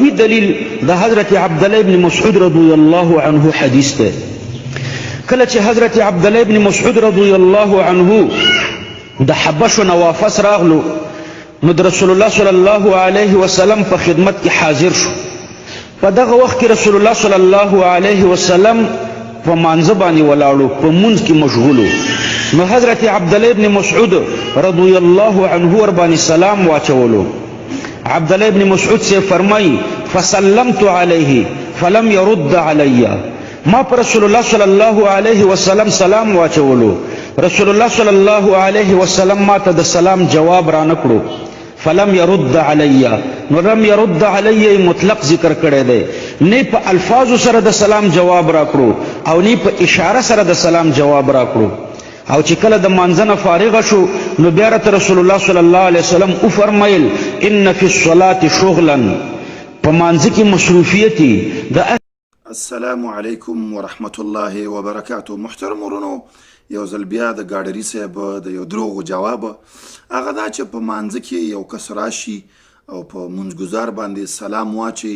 دلیل د حضرت عبد الله ابن مسعود رضی الله عنه حدیث ده. کله چې حضرت عبد الله ابن مسعود رضی الله عنه د حبشو نه واپس راغلو، نو د رسول الله صلی الله علیه وسلم په خدمت کې حاضر شو. په دغه وخت کې رسول الله صلی الله علیه وسلم په مانځه باندې ولاړو، په مونځ کې مشغولو. نو حضرت عبد الله ابن مسعود رضی الله عنه ور باندې سلام واچولو. عبد الله ابن مسعود سے فرمای، فسلمت علیه فلم يرد علی. ما پر رسول الله صلی الله علیه وسلم سلام واچولو، رسول الله صلی الله علیه وسلم ما ته د سلام جواب را نکړو. فلم يرد علی، نو لم يرد علی مطلق ذکر کړی دی، نه په الفاظو سره د سلام جواب راکړو او نه په اشاره سره د سلام جواب راکړو. او چې کله د مانځه نه فارغ شو، نو بیا راته رسول الله صلی الله علیه وسلم وفرمایل، ان فی الصلاة شغلا، په مانځه کې مصروفیت د السلام علیکم ورحمت الله وبرکاته. محترم ورونو، یو ځل بیا د ګاډري صاحب د یو دروغو جواب، هغه دا چې په مانځه کې یو کس راشي او په مونځ ګزار باندې سلام واچي،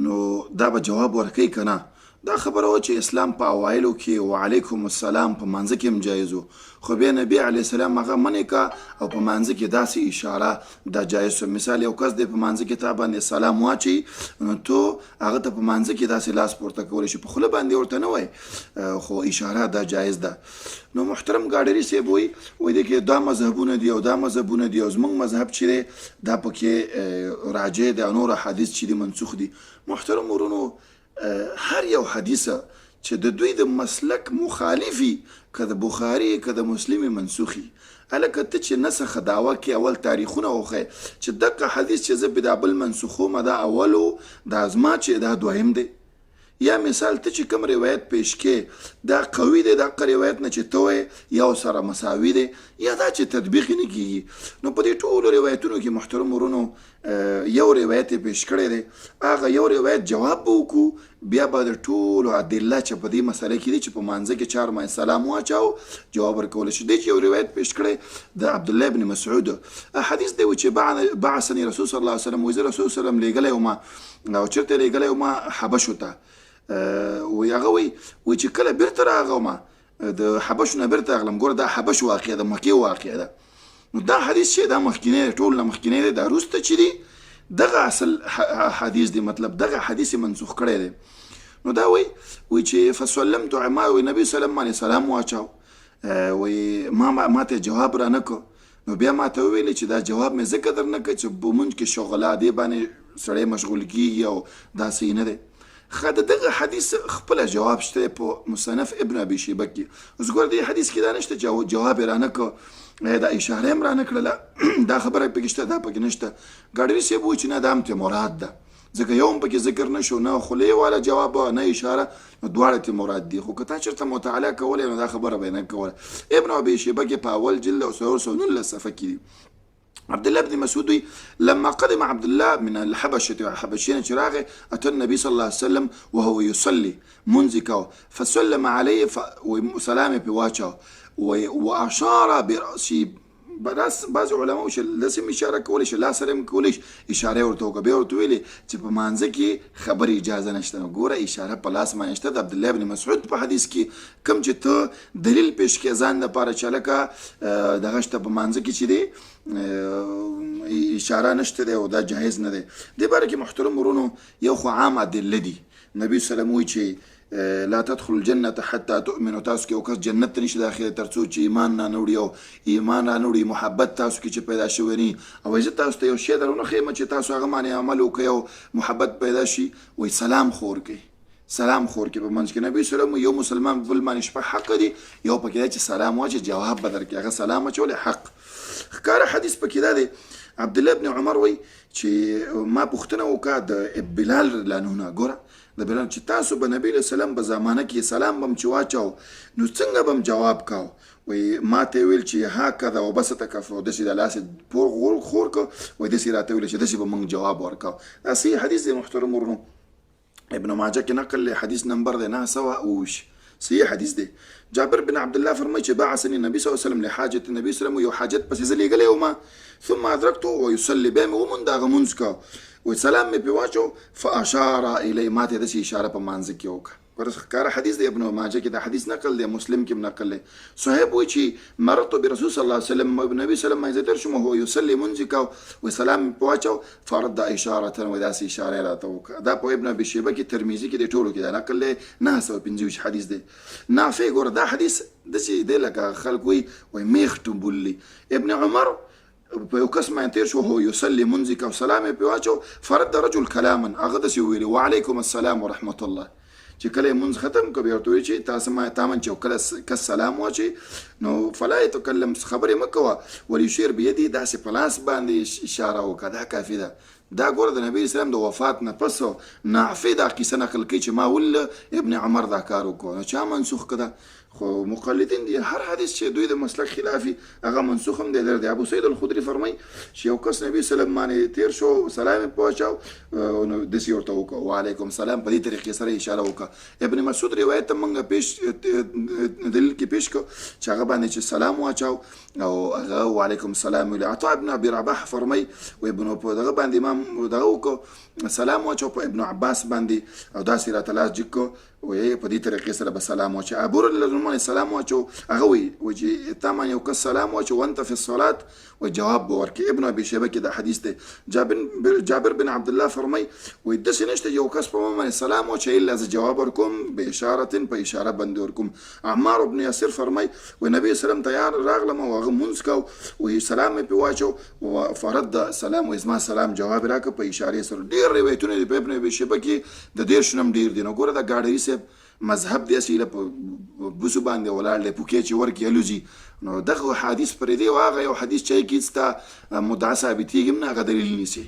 نو دا به جواب ورکوي که نه؟ دا خبره وه چې اسلام په اوایلو کې وعلیکم السلام په مانځه کې هم جایز و، خو بیا نبی علیه السلام هغه منع کا او په مانځه کې داسې اشاره دا جایز شو. مثال، یو کس دی په مانځه کې تا باندې سلام واچي، نو تو هغه ته په مانځه کې داسې لاس پورته کولی شي، په خوله باندې ورته نه وای، خو اشاره دا جایز ده. نو محترم ګاډري صاحب وایي، وایي دې کې دا مذهبونه دي او دا مذهبونه دي او زمونږ مذهب چې دی دا پکې راجع دی او نور احادیث چې دي منسوخ دي. محترم ورونو، هر یو حدیث چې د دوی د مسلک مخالفي، که د بخاري که د مسلم، منسوخي. هلکه، ته چې نسخ دعوه کې اول تاریخونه وښیه چې دغه حدیث چې زه په دا بل منسوخوم دا اول و، دا زما چې دا دویم دی. یا مثال، ته چې کوم روایت پیش کې دا قوي دی، دغه روایت نه چې ته وایې یو سره مساوي دی، یا دا چې تطبیق نه کیږي. نو په دې ټولو روایتونو کې، محترم ورونو، یو روایت یې پیش کړی دی، هغه یو روایت جواب به وکړو، بیا به د ټولو ادله چې په دې مسله کې دي چې په مانځه کې چار ما سلام واچاو جواب ورکول شي. دی چې یو روایت پیش کړی د عبد الله ابن مسعود حدیث دی چې بعثني رسول صلی الله علیه وسلم، وزیر رسول صلی الله علیه وسلم لېږلی وم. او چېرته لېږلی وم؟ حبشو ته. وی هغه وی چې کله بیرته راغم د حبشو نه بیرته راغلم. ګوره، دا حبش واقع ده، مکې واقع ده. نو دا حدیث چې دا مخکینی ټول نه مخکینی دی، دا وروسته چې دی دغه اصل حدیث دی، مطلب دغه حدیث منسوخ کړی دی. نو دا وی چې فسلمت، ما وی نبی صلی الله علیه سلام واچاو، وی ما ته جواب را نکو. نو بیا ما ته ویل چې دا جواب مې ځکه در نه کړ چې په مونږ کې شغله دی باندې سړی مشغول کیږي او دا صحیح نه دی. ښه، د دغه حدیث خپله جواب شته په مصنف ابن ابي شیبه کې. اوس ګوره، دې حدیث کې دا نشته چې جواب یې رانه کړ، دا اشاره هم رانه کړله، دا خبره پکې شته؟ دا پکې نشته. ګاډري صاحب وایي چې نه، دا هم ترې مراد ده، ځکه یو هم پکې ذکر نه شو، نه خولې والا جواب نه اشاره، نو دواړه ترې مراد دي. خو که تا چېرته مطالعه کولی، نو دا خبره به یې نه کوله. ابن ابي شیبه کې په اول جلد او 419 صفحه کې دي. عبد الله بن مسعود، لما قدم عبد الله من الحبشة، حبشين چراغ، أتى النبي صلى الله عليه وسلم وهو يصلي، مونځ کاو، فسلم عليه، سلام په واچاو وأشار برأسه. بس بعض علماء چې لسم اشاره کولی شي، لاس سره هم کولی شي، اشاره ورته وکړه. بیا ورته ویلې چې په مانځه کې خبرې اجازه نشته. نو ګوره، اشاره په لاس باندې شته د عبد الله بن مسعود په حدیث کې، کوم چې ته دلیل پیش کې ځان دپاره چې هلکه دغه شته، په مانځه کې چې دی اشاره نشته دی او دا جایز نه دی. دې باره کې، محترم ورونو، یو خو عام ادله دي. نبی صلی الله علیه وسلم وایي چې لا تدخل الجنة حتى تؤمنوا، تاسو کې یو کس جنت ته نشي داخله تر څو چې ایمان نه نوړي او ایمان را نوړي، محبت تاسو کې چې پیدا شوی نه. او زه تاسو ته یو شی درونه ښیم چې تاسو هغه باندې عمل وکړئ او محبت پیدا شي. وایي سلام خور کوي، سلام خور کې په منځ کې نبی صلی الله یو مسلمان بل باندې شپه حق دي، یو پکې چې سلام واچي جواب به درکړي، هغه سلام اچولې حق. ښکاره حدیث پکې دا دی، عبد الله ابن عمر وایي چې ما پوښتنه وکړه د بلال رضی الله عنه، ګوره د بلال، چې تاسو به نبی له سلام په زمانه کې سلام بم چې واچاو نو څنګه بم جواب کاو؟ وی ما ته ویل چې هکذا وبسط کفه، داسې د لاس پور غور خور کو. وای داسې راته ویل چې داسې به مونږ جواب ورکاو. دا صحیح حدیث دی، محترم ورونو، ابن ماجه کې نقل له حدیث نمبر دی 920. صحیح حدیث دی. جابر بن عبد الله فرمایي چې بعثني النبي صلی الله علیه وسلم لحاجة، نبی صلی الله علیه وسلم یو حاجت پسې زه لېږلی وم. ثم ادرکته ويصلي، بیا مې وموند هغه مونځ کاوه، وایي سلام مې پرې واچو، فاشار الی، ما ته یې داسې اشاره په مانځه کې وکړه. ګوره ښکاره حدیث دی، ابن ماجه کې دا حدیث نقل دی، مسلم کې هم نقل دی. صهیب وایي چې مررت برسول صلی الله علیه وسلم، نبی صلی الله علیه وسلم باندې زه تېر شوم، هو یصلي، مونځ یې کاوه، وایي سلام مې پرې واچو، فرد اشارة، وایي داسې اشاره یې راته وکړه. دا په ابن ابي شیبه کې، ترمذي کې، دی ټولو کې دا نقل دی، 925 حدیث دی. نافع ګوره دا حدیث داسې دی لکه خلک وایي، وایي میخ ټومبول. ابن عمر په یو کس باندې تېر شو، هو یصلي، مونځ یې کاوه، سلام یې پرې واچو، فرد رجل کلاما، هغه داسې وویلې وعلیکم السلام ورحمة الله. چې کله یې مونځ ختم کړ، بیا ورته وویل چې تاسو ما تا من چې یو کله کس سلام واچوي نو فلا یتکلم، خبرې مه کوه، ولیشیر بیدي، داسې په لاس باندې اشاره وکړه، دا کافي ده. دا ګوره د نبی اسلام د وفات نه پس نافع دا قصه نقل کوي چې ما ول ابن عمر دا کار وکړ، نو چا منسوخ کړه؟ خو مقلدین دي، هر حدیث چې دوی د مسلک خلاف وي هغه منسوخ هم دی. در دی ابو سعید الخدري فرمایي چې یو کس نبی صلی الله علیه وسلم باندې تیر شو، سلام یې پرې واچاو، نو داسې ورته وکړه وعلیکم سلام، په دې طریقې سره اشاره وکړه. ابن مسعود روایت ته مونږ پیش دلیل کې پیش کړ چې هغه باندې چې سلام واچاو او هغه وعلیکم سلام ویل. عطا ابن ابي رباح فرمایي و ابن په دغه باندې امام دغه وکړو، سلام واچاو په ابن عباس باندې او داسې راته لاس جګ کړ، وایي په دې طریقې سره به سلام واچوي. ابو رضی الله عنه سلام واچو، هغه وایي وایي چې تا باندې یو کس سلام واچو وانت فی الصلات، وایي جواب به ورکړي. ابن ابي شیبه کې دا حدیث دی. جابر بن عبد الله فرمایي وایي داسې نشته یو کس په ما باندې سلام واچوي الا زه جواب ورکوم به اشاره، په اشاره باندې ورکوم. عمار بن یاسر فرمایي وایي نبی سلام تیار راغلم او هغه مونځ کاو، وایي سلام مې پرې واچو، فرد سلام، وایي زما سلام جواب راکړ په اشارې سره. ډېر روایتونه دي په ابن ابي شیبه کې، د 30 نه هم ډېر دي. نو ګوره دا ګاډوي صاحب مذهب دی هسې په بوسو باندې ولاړ دی، پوکې چې ورکړي الوځي. نو دغه حدیث پرېږدي او هغه یو حدیث چې کې ستا مدعا ثابتېږي هم نه، هغه دلیل نیسي.